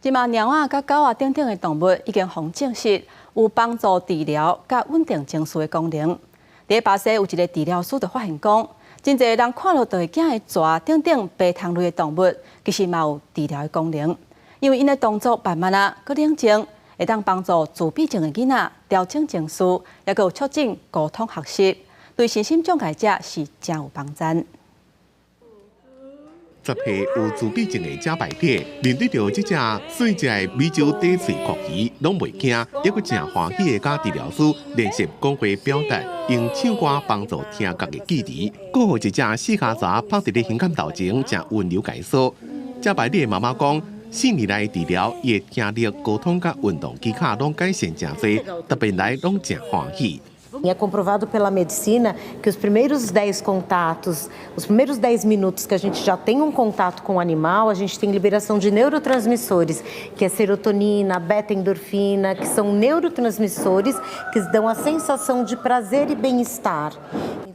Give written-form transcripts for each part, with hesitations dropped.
這馬貓仔佮狗仔等等的動物已經予人證實有幫助治療佮穩定情緒的功能。佇巴西有一个治療師就發現講，真濟人看著就會驚的蛇等等爬蟲類的動物，其實嘛有治療的功能，因為𪜶的動作慢慢仔，閣冷靜，會當幫助自閉症的囡仔調整情緒，也閣有促進溝通學習，對身心障礙者是誠有幫助。10歲有自閉症的賈白鐵，面對著這隻細隻的美洲短喙蛞蝓，攏袂驚，猶閣誠歡喜的佮治療師練習講話表達，用唱歌幫助聽覺的記憶。閣予一隻四跤蛇趴佇咧胸坎頭前，誠溫柔共伊梳。賈白鐵的媽媽講，4年來治療，伊的聽力、溝通佮運動技巧攏改善誠濟，逐遍來攏誠歡喜。 É comprovado pela medicina que os primeiros 10 contatos, os primeiros 10 minutos que a gente já tem um contato com o animal, a gente tem liberação de neurotransmissores, que é serotonina, beta-endorfina, que são neurotransmissores que dão a sensação de prazer e bem-estar.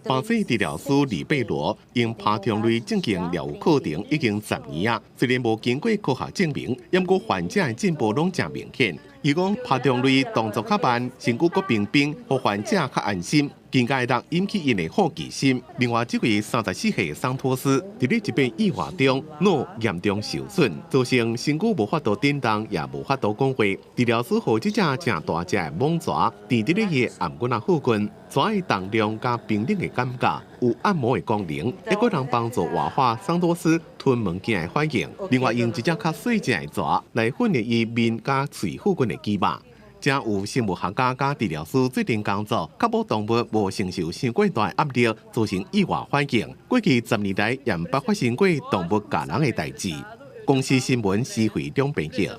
巴西治療師李貝羅用爬蟲類正經療癒課程已經10年啊，雖然無經過科學證明，毋過患者的進步攏誠明顯。伊講爬蟲類動作較慢，身軀閣平平，予患者較安心，更加會當引起𪜶的好奇心。另外，這位34歲桑托斯，佇咧一擺意外中腦嚴重受損，造成身軀無法度振動，也無法度講話。治療師予這隻誠大隻的蟒蛇，踮佇咧伊的頷頸仔附近，蛇的重量佮冰冷的感覺，有按摩的功能，猶閣能幫助活化桑托斯吞物件的反應。另外，用一隻較細隻的蛇來訓練伊面佮喙附近的肌肉。這有生物學家佮治療師做陣工作，確保動物無承受傷過大壓力，造成意外反應。過去10年來，也毋捌發生過動物咬人的代誌。公視新聞施惠中編輯。